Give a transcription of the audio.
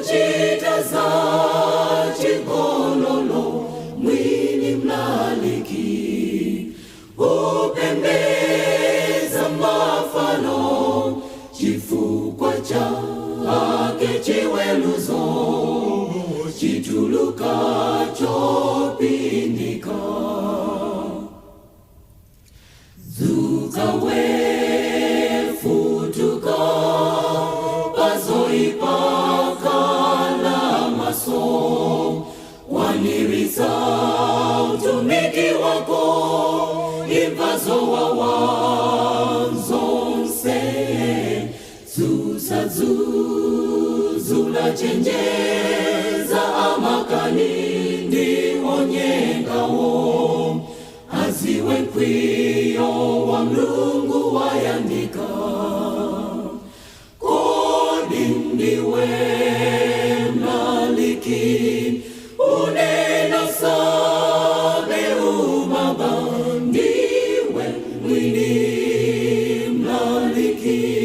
Uchita za chigololo, mwini mlaliki, upembeza mafano, chifukwa chake chiweruzo chituluka chopindika. Dzuka wefutuka, pazoipa khala maso, kwaniritsa utumiki wako, imva zowawa zonse, tsutsa, dzudzula, chenjeza amakani ndi onyengawo, aziwe mkwiyo wa Mulungu wayandika. Kodi ndiwe